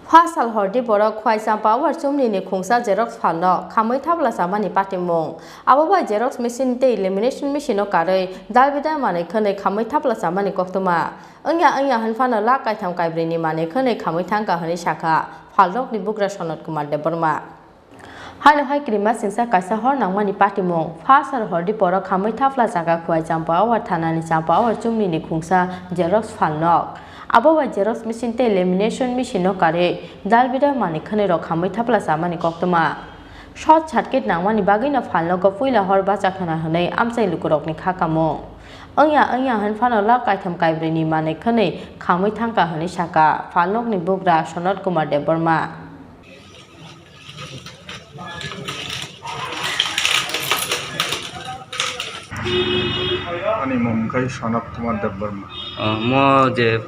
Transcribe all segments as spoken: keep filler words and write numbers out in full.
Pha sal hordi borok Khwai Champa Awar chumni ni khungsa xerox phalno khamwi thapla chamani patimung. Abo bai xerox machine tei lamination machine no karwi dalbidal manwi khwnwi khamwi thapla chamani koktwma. Wngya wngya hwn phano lakh kaitham kaibrwi ni manwi khwnwi khamwi thangkha hwnwi sakha phalnokni bugra Sonot Kumar Debbarma. Haino hai kirima singsa kaisa hor nangmani patimung. Pha sal hordi borok khamwi thapla jaga Khwai Champa Awar thanani Champa Awar chumni ni khungsa xerox phalnok. Abo bai xerox machine tei lamination machine no karwi dalbidal manwi khwnwi rok khamwi thapla chamani koktwma. Short circuit nangmani bagwino phalnogo puila hor bacha khwna hwnwi amchai lukurokni kha kamo. Wngya wngya hwn phano lakh kaitham kaibrwi ni manwi khwnwi khamwi thangkha hwnwi sakha phalnokni bugra Sonot Kumar Debbarma. Ani mung khe Sonot Kumar Debbarma. Oh, mo je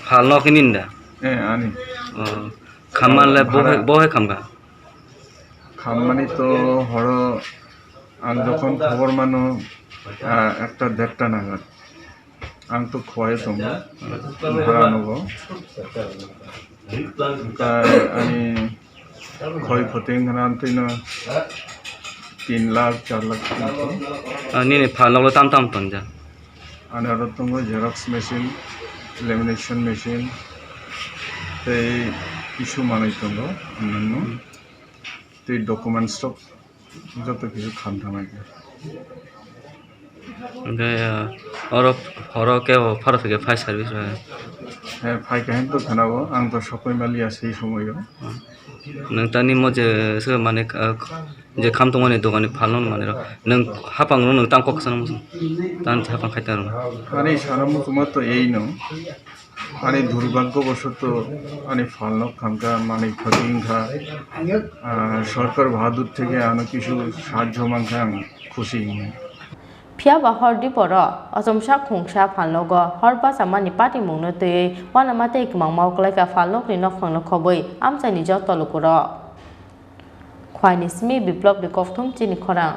phalnok hini da? Eh, ani. Oh, khamman le bohe, bohe khamkha? Khammani to horo ang jokhon khobor mano, ah, ekta derta nagar. Ang to Khwai tongo, bhara nogo. Hwnkhe ani khoi khoti wngkha na amtwino tin lakh, char lakh wngkha. Ah, nini phalnok lo tam tam tonjak? Ani aro tongo xerox machine, lamination machine, tei kisu manwi tongo, onyanno. Tei documents rok joto kisu khamthamai kha. Hwnkhe, ah, oro horo kebo pharo thwkhe fire service rok? He, phai kha hinto khwnao, ang to sokoi maliya sei somoio. Nwng tani mo je se mane, ah, je kham tongmani dogan ni phalno mane rok. Nwng hapang rok nwng tang kok sana muchung. Tang hapang khai tang rok. Ani sana muchungma to eino. Ani durbhagyo bosoto ani phalnok khamkha, manwi khoti wngkha. Ah, sorkar bahadur theke ano kisu sahajjo mankha, ang khusi wngkha. Phiya ba hordi borok ochomsa khungsa phalnogo hor bachamani patimungno twiwi uanama tei kwmangma kwlaikha phalnokni nokphangno khobwi amchaini joto lukurok. Khwaini simi Biplobni kokthum chini khorang.